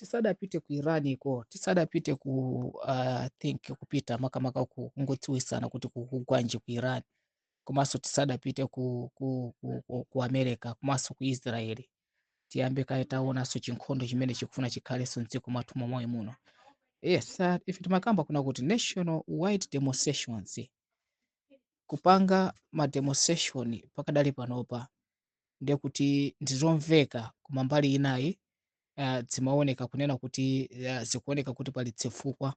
Tisadapite ku Iran iko, tisadapite ku think kupita makamaka ku kungodziwisana kuti kukugwanji ku Iran, komanso tisadapite ku America komanso ku Israeli, tiyambe kaye taonanso chinkhondo chimene chikufuna chikhalenso mdziko mwathu momwe muno. Yes, ife timakamba kuna kuti national wide demonstrations, kupanga ma demonstration pakadali panopa ndiye kuti ndizomveka, koma mbali inayi zimaoneka kunena kuti zikuoneka kuti pali zifukwa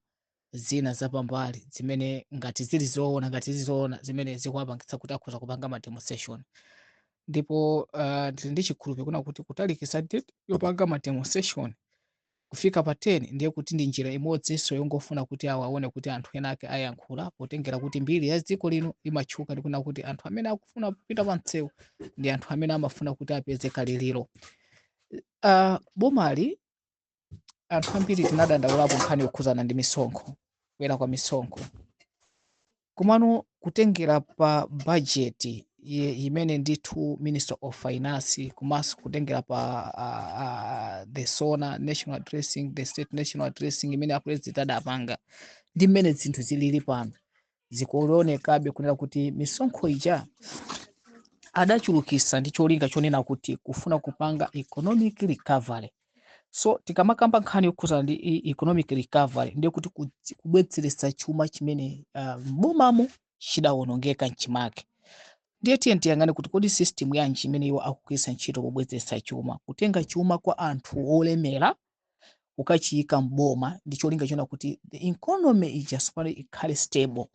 zina zapambali zimene ngati zili zoona, ngati zili zoona zimene zikuwapangitsa kuti akhoza kupanga ma demonstration. Ndipo ndili ndi chikhulupiriro kuna kuti kutalikisa date yopanga ma demonstration kufika pa 10 ndiye kuti ndi njira imodzinso yongofuna kuti awaone kuti anthu ena ake ayankhula, potengera kuti mbiri ya dziko lino imatchuka ndikuna kuti anthu amene akufuna kupita pa msewu ndi anthu amene amafuna kuti apeze kaliliro. Bomali anthu ambiri tinadandaulapo nkhani yokhuzana ndi misonkho, kukwera kwa misonkho. Komano kutengera pa budget imene ndithu Minister of Finance, komanso kutengera pa the SONA national addressing, the state national addressing imene a president adapanga, ndi mmene zinthu zilili pano, zikuonekabe kunena kuti misonkho ija adachulukisa ndi cholinga chonena kuti kufuna kupanga economic recovery. So tikamakamba nkhani yokhuzana ndi economic recovery, ndiye kuti kubwezeretsa chuma chimene m'bomamo chidawonongeka mchimake. Ndiye tiye tiyang'ane kuti kodi system yanji imene iwo akugwiritsa ntchito pobwezeretsa chuma, kutenga chuma kwa anthu olemera kukachiyika mboma ndi cholinga chonena kuti the economy ija tsopano ikhale stable,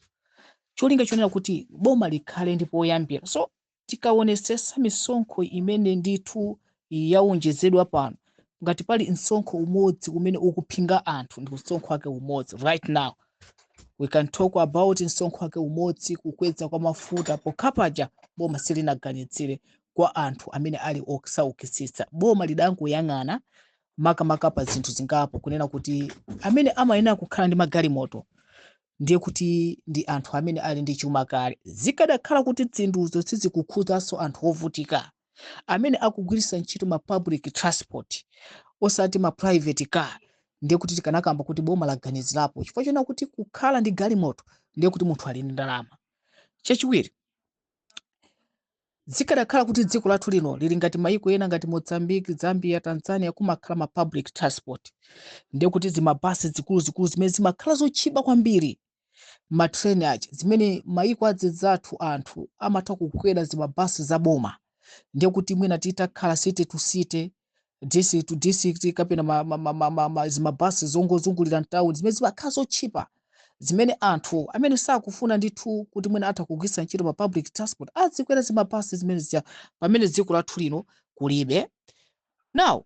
cholinga chonena kuti boma likhale ndi poyambira. So tikaonesesa misonkho imene ndithu yawonjezedwa pano, ngati pali msonkho umodzi umene ukuphinga anthu ndi msonkho wake umodzi right now, we can talk about msonkho wake umodzi, kukweza kwa mafuta. Pokhapaja boma silinaganizire kwa anthu amene ali osaukitsitsa. Boma lidangoyang'ana makamaka pa zinthu zingapo, kunena kuti amene amayenera kukhala ndi magalimoto ndiye kuti ndi anthu amene ali ndi chuma kale. Zikadakhala kuti zinthuzo sizikukhuzanso anthu ovutika amene akugwiritsa ntchito ma public transport osati ma private car, ndiye kuti tikanakamba kuti boma laganizirapo, chifukwa chonena kuti kukhala ndi galimoto ndiye kuti munthu ali ndi ndalama. Chachiwiri, zikadakhala kuti dziko lathu lino lili ngati maiko ena ngati Mozambique, Zambia, Tanzania, kumakhala ma public transport, ndiye kuti zimabasi zikuluzikulu zimene zimakhala zotchipa kwambiri, matreni aja zimene maiko adzidzathu anthu amatha kukwera zimabasi zaboma, ndiye kuti mwina titakhala city to city, district to district, kapena zimabasi zongozungulira mtawuni zimene zimakhala zotchipa, zimene anthu amene sakufuna ndithu kuti mwina atha kugwiritsa ntchito pa public transport azikwera zimabasi zimene zija, pamene dziko lathu lino kulibe. Now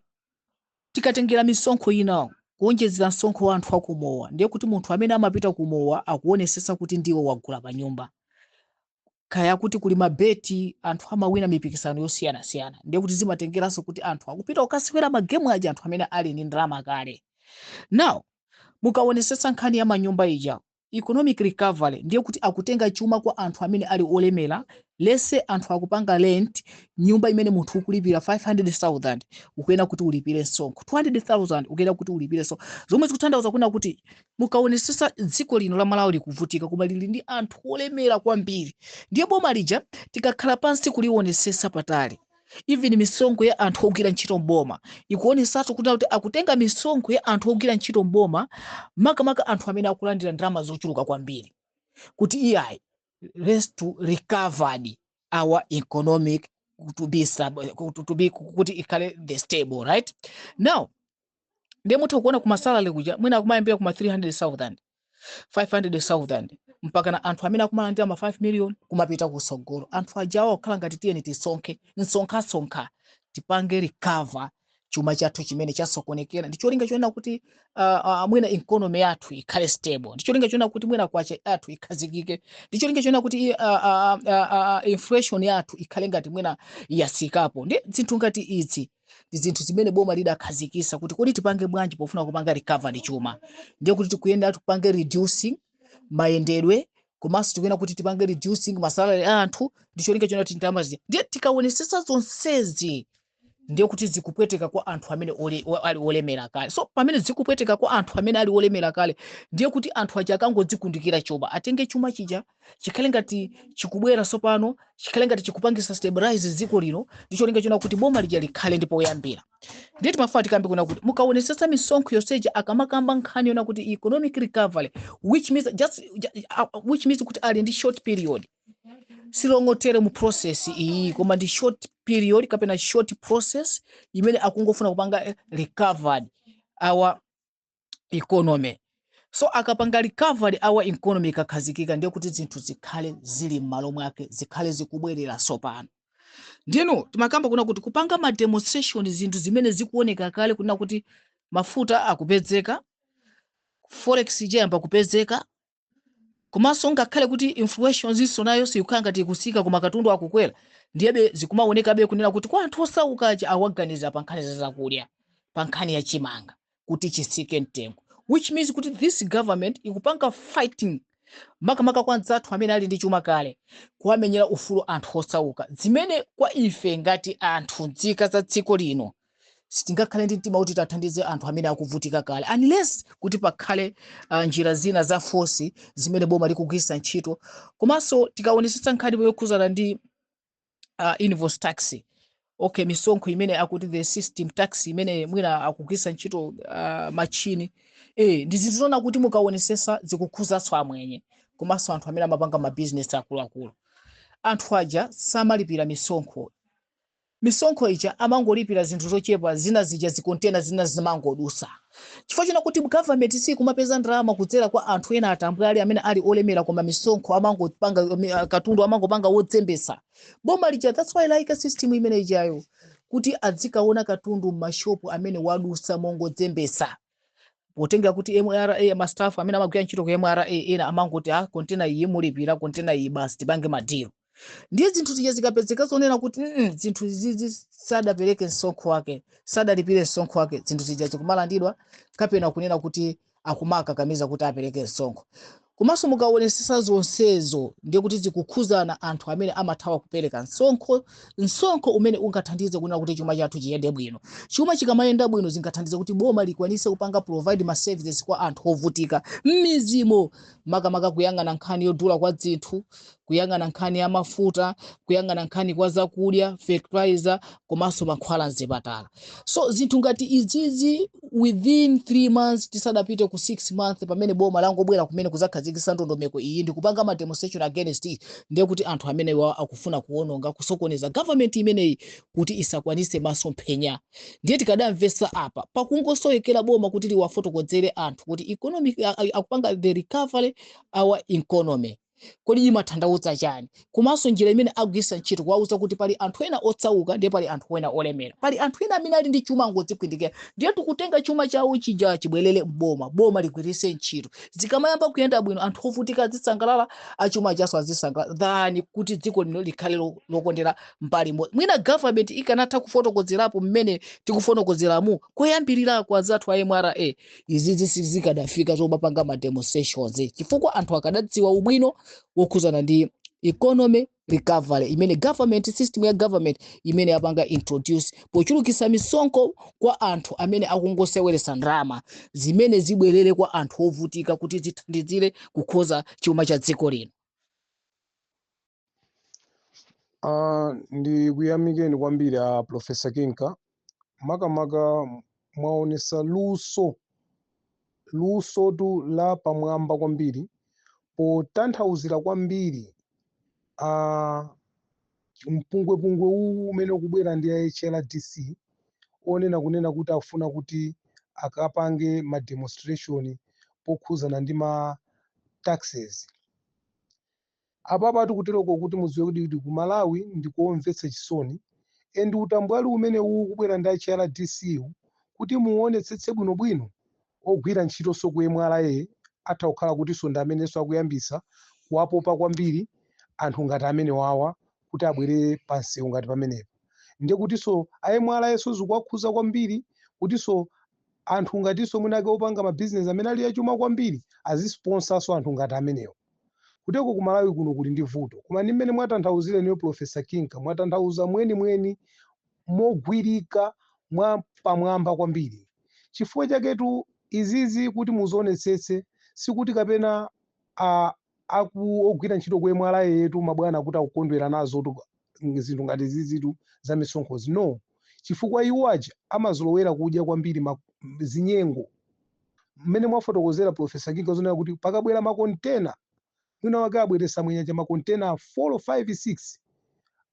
tikatengera misonkho ina, kuonjezera msonkho wa anthu akumowa, ndiye kuti munthu amene amapita kumowa akuonesesa kuti ndiwo wagula pa nyumba, kaya kuti kuli mabeti, anthu amawina mipikisano yosiyanasiyana, ndiye kuti zimatengeranso kuti anthu akupita kukasewera magemu aja anthu amene ali ndi ndalama kale. Now mukaonesesa nkhani ya manyumba ija, economic recovery, ndiye kuti akutenga chuma kwa anthu amene ali olemera. Lese anthu akupanga rent nyumba imene munthu ukulipira 500,000, ukuyenera kuti ulipire msonkho 200,000, ukuyenera kuti ulipire. So zomwe zikutanthauza kuna kuti mukaonesesa dziko lino la Malawi likuvutika, koma lili ndi anthu olemera kwambiri. Ndiye boma lija tikakhala pansi kulionesesa patali, even misonkho ya anthu ogwira ntchito mboma ikuonesatu kuti akutenga misonkho ya anthu ogwira ntchito mboma, makamaka anthu amene akulandira ndalama zochuluka kwambiri, kuti iyayi, let's to recover our economic to be stable, to be kuti ikhale the stable. Right now ndiye mutha kuona kuma salary kuja mwina akumayambira kuma 300,000, 500,000, mpaka na anthu amene akumalandira ma 5 million kumapita kusogolo. Anthu ajawo akukhala ngati tiyeni tisonkhe msonkhasonkha, tipange recover chuma chathu chimene chasokonekera, ndi cholinga chonena kuti mwina economy yathu ikhale stable, ndi cholinga chonena kuti mwina kwacha yathu ikhazikike, ndi cholinga chonena kuti inflation yathu ikhale ngati mwina yasikapo. Ndi zinthu ngati izi ndi zinthu zimene boma lidakhazikisa kuti kodi tipange bwanji pofuna kupanga recover ndi chuma. Ndiye kuti tikuyenda tipange reducing mayendedwe, komanso tikuyenda kuti tipange reducing ma salary a anthu ndi cholinga chonena kuti ndalama zija. Ndiye tikaonesesa zonsezi Ndiye kuti zikupweteka kwa anthu amene ali olemera kale. So pamene zikupweteka kwa anthu amene ali olemera kale, ndiye kuti anthu aja akangodzikundikira chuma, atenge chuma chija chikhale ngati chikubwera sopano, chikhale ngati chikupangisa stabilize dziko lino, ndi cholinga chona kuti boma lija likhale ndi poyambira. Ndiye timafuna tikambe kuna kuti mukaonesesa misonkho yonseja, akamakamba nkhani yona kuti economic recovery, which means just which means kuti ali ndi short period, si long term process iyi, koma ndi short period kapena short process imene akungofuna kupanga recovered our economy. So akapanga recovery our economy, ikakhazikika, ndiye kuti zinthu zikhale zili m'malo mwake, zikhale zikubwerera sopano. Ndino timakamba kuna kuti kupanga ma demonstration, zinthu zimene zikuoneka kale kuna kuti mafuta akupezeka, forex ijayamba kupezeka, komanso ngakhale kuti inflation zinso nayo sikukhala ngati ikusika, koma katundu akukwera, ndiyebe zikumaonekabe kunena kuti kwa anthu osauka aja awaganiza pa nkhani za zakudya, pa nkhani ya chimanga kuti chisike mtengo, which means kuti this government ikupanga fighting makamaka kwa anzathu amene ali ndi chuma kale, kuwamenyera ufulu anthu osauka, zimene kwa ife ngati anthu nzika za dziko lino sitingakhale ndi mtima kuti tathandize anthu amene akuvutika kale, unless kuti pakhale njira zina za force zimene boma likugwiritsa ntchito. Komanso tikaonesesa nkhani yokhuzana ndi invoice tax, okay, misonkho imene akuti the system tax imene mwina akugwiritsa ntchito machini, ndi zinthu zona kuti mukaonesesa zikukhuzanso amwenye komanso anthu amene amapanga mabizinesi akuluakulu. Anthu aja samalipira misonkho. Misonkho ija amangolipira zinthu zochepa, zina zija zikontena zina zimangodusa chifukwa china kuti government sikumapeza ndalama kudzera kwa anthu ena atambwali amene ali olemera, koma misonkho amangopanga, katundu amangopanga wodzembesa boma lija. That's why like system imene ijayo kuti adzikaona katundu m'mashopu amene wadusa mongodzembesa, potenga kuti MRA, ma staff amene amagwira ntchito ku MRA ena amangoti, "Ah, container iyi mulipira, container iyi basi, tipange ma deal." Ndiye zinthu zija zikapezeka zonena kuti zinthu izizi sadapereke msonkho wake, sadalipire msonkho wake, zinthu zija zikumalandidwa kapena kunena kuti akumakakamiza kuti apereke msonkho. Komanso mukaonesesa zonsezo, ndiye kuti zikukhuzana anthu amene amathawa kupereka msonkho, msonkho umene ungathandize kunena kuti chuma chathu chiyende bwino. Chuma chikamayenda bwino, zingathandize kuti boma likwanise kupanga provide ma services kwa anthu ovutika m'mizimo, makamaka kuyang'ana nkhani yodula kwa zinthu, kuyang'ana nkhani ya mafuta, kuyang'ana nkhani kwa zakudya, fertilizer komanso mankhwala mzipatala. So zinthu ngati izizi, within 3 months tisadapite ku 6 months, pamene boma langobwera kumene kuzakhazikitsa ndondomeko iyi ndi kupanga ma demonstration against it, ndiye kuti anthu amene wa akufuna kuwononga, kusokoneza government imeneyi kuti isakwanise masomphenya. Ndiye tikadamvesa apa pakungosowekera boma kuti liwafotokozere anthu kuti economic akupanga the recovery our economy, kodi imathandautsa chani? Komanso njira imene agwiritsa ntchito kuwauza kuti pali anthu ena otsauka, ndiye pali anthu ena olemera, pali anthu ena amene ali ndi chuma angodzikwindikira, ndiye tikutenga chuma chawo chija chibwerere mboma, boma ligwiritse ntchito. Zikamayamba kuyenda bwino, anthu ovutika azisangalala, achuma chaso azisangalala, than kuti dziko lino likhale lokondera mbali imodzi. Mwina government ikanatha kufotokozerapo mmene tikufotokozeramu koyambirirako anzathu a MRA, izizi sizikadafika zomapanga ma demonstrations, chifukwa anthu akadadziwa ubwino wokhuzana ndi economy recovery imene government, system ya government imene yapanga introduce pochulukitsa misonkho kwa anthu amene akungoseweretsa ndalama zimene zibwerere kwa anthu ovutika kuti zithandizire kukhoza chuma cha dziko lino. Ndikuyamikeni kwambiri a Professor Kinka, makamaka mwaonesa luso, lusotu la pamwamba kwambiri potanthauzira kwambiri mpungwepungwe uwu umene ukubwera ndi a HRDC onena kunena kuti afuna kuti akapange ma demonstration pokhuzana ndi ma taxes. Apapa tikuteroko kuti mudziwe kuti ku Malawi ndikomvetsa chisoni, and utambwali umene uwu kubwera ndi HRDC -wu, kuti muonetsetse bwinobwino, ogwira ntchitonso ku MRA atha kukhala kutinso ndi amenenso akuyambisa kuwapopa kwambiri anthu ngati amene wawa kuti abwere pansewu ngati pamenepo. Ndiye kutinso a MRA so zikuwakhuza kwambiri kutinso anthu ngatinso mwinake opanga mabizinesi amene ali achuma kwambiri azisponsanso anthu ngati amenewo. Kuteko ku Malawi kuno kuli ndi vuto, koma ndi mmene mwatanthauzira niyo, Professor Kinka, mwatanthauza mwenimweni. Mogwirika mwa pamwamba kwambiri. Chifukwa chaketu izizi kuti muzionetsetse, sikuti kapena aku ogwira ntchito ku MRA yetu, mabwana, kuti akukondwera nazo tu zinthu ngati zizitu za misonkhozi, no, chifukwa iwo aja amazolowera kudya kwambiri zinyengo. Mmene mwafotokozera, Professor Kinka, zonena kuti pakabwera makontena, mwina wake abweresa mwenyaja makontena 4, 5, 6,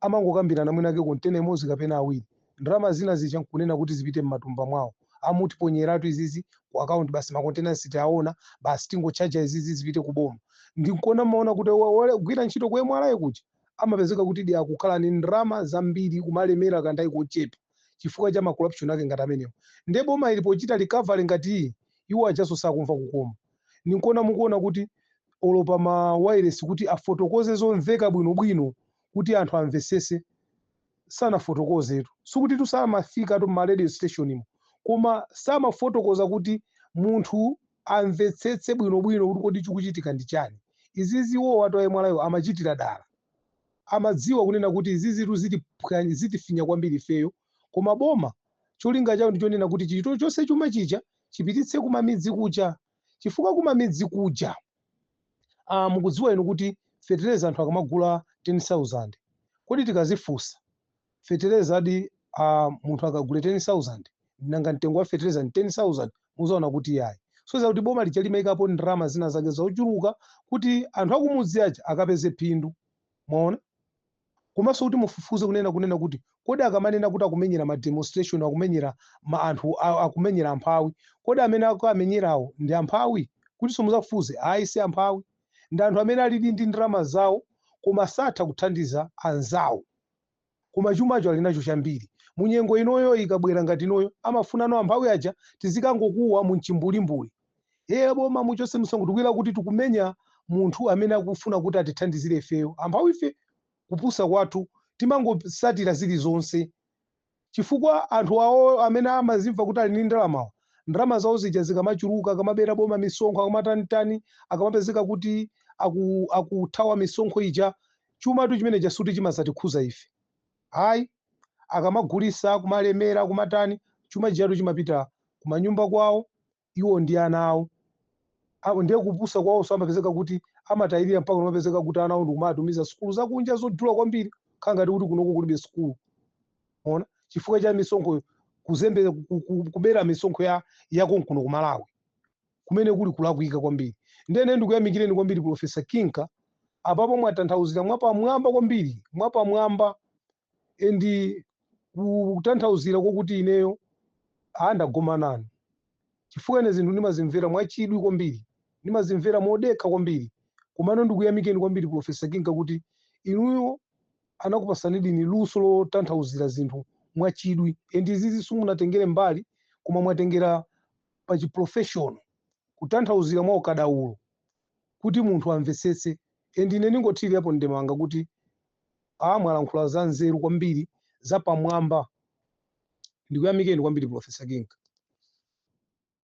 amangokambirana mwina wake kontena imodzi kapena awiri, ndalama zina zija nkunena kuti zipite m'matumba mwawo. Amutiponyeratu izizi ku akaunti basi, makontena sitiaona basi, tingochaja izizi zipite kuboma. Ndinkuona maona kuti wogwira ntchito ku MRA kuja amapezeka kuti di akukhala ni ndalama zambiri, kumalemera kanthawi kochepa chifukwa cha ma corruption ake ngati amenewo. Ndiye boma ili pochita recovery ngati iyi, iwo ajaso sakumva kukoma. Ninkuona mukuona kuti olo pa ma wireless kuti afotokoze zomveka bwinobwino kuti anthu amvesese, sanafotokozetu. Sikuti tusamafika tu ma radio station imo, koma samafotokoza kuti munthu amvetsetse bwinobwino kuti kodi chikuchitika ndi chani. Izizi iwo watu a MRA amachitira dala, amadziwa kunena kuti izizitu zitifinya kwambiri ifeyo, koma boma cholinga chawo ndichonena kuti chito chonse chuma chija chipititse kumamidzi kuja, chifukwa kumamidzi kuja, mukudziwa inu kuti fetereza anthu akamagula 10,000, kodi tikazifunsa fetereza adi, munthu akagule 10,000, nanga mtengo wa fetereza ni 10,000? Muzaona kuti yayi. So kuti boma lija limayikapo ndalama zina zake zochuluka kuti anthu akumudzi aja akapeze phindu, mwaona? Komanso kuti mufufuze kunena kuti kodi akamanena kuti akumenyera ma demonstration, akumenyera ma anthu, akumenyera amphawi, kodi amene akamenyerawo ndi amphawi? Kuti muzafufuze, ayi, si amphawi, ndi anthu amene alili ndi ndalama zawo koma satha kuthandiza anzawo, koma chumacho ali nacho chambiri. Munyengo inoyo ikabwera ngati inoyo, amafunano amphawi aja tizikangokuwa mumchimbulimbuli, "Ye boma, muchose msonkho." Tikwira kuti tikumenya munthu amene akufuna kuti atithandizire ifeyo amphawi. Ife kupusa kwathu timangosatira zilizonse, chifukwa anthu awo amene amazimva kuti ali ndi ndalamawo, ndalama zawo zija zikamachuluka, akamabera boma misonkho, akamatanitani, akamapezeka kuti akuthawa misonkho ija, chumatu chimene chasuti chimazatikhuza ife, ayi. Akamagulisa, kumalemera, kumatani, chuma chijatu chimapita kumanyumba kwawo iwo ndi ana awo. Apo ndiye kupusa kwawonso, amapezeka kuti amatayirira mpaka amapezeka kuti ana awo ndikumatumiza sukulu zakunja zodula kwambiri, khala ngati kuti kunoko kulibe sukulu, ona, chifukwa cha misonkho, kuzembe kubera misonkho ya yakonkuno ku Malawi, kumene kuli kulakwika kwambiri. Ndene ndikuyamikireni kwambiri, Professor Kinka, apapo mwatanthauzira mwapamwamba kwambiri, mwapamwamba, and kutanthauzira kokuti ineyo andagoma nanu, chifukwa ine zinthu ndimazimvera mwachidwi kwambiri, ndimazimvera modekha kwambiri. Komano ndikuyamikeni kwambiri, Professor Kinka, kuti inuyo anakupasanidi ni luso lotanthauzira zinthu mwachidwi, and izizi simunatengere mbali, koma mwatengera pa chiprofessional, kutanthauzira mwa ukadaulo kuti munthu amvetsetse. And ine ndingothirirapo ndemanga kuti mwalankhula za nzeru kwambiri, zapamwamba. Ndikuyamikeni kwambiri, Professor Kinka.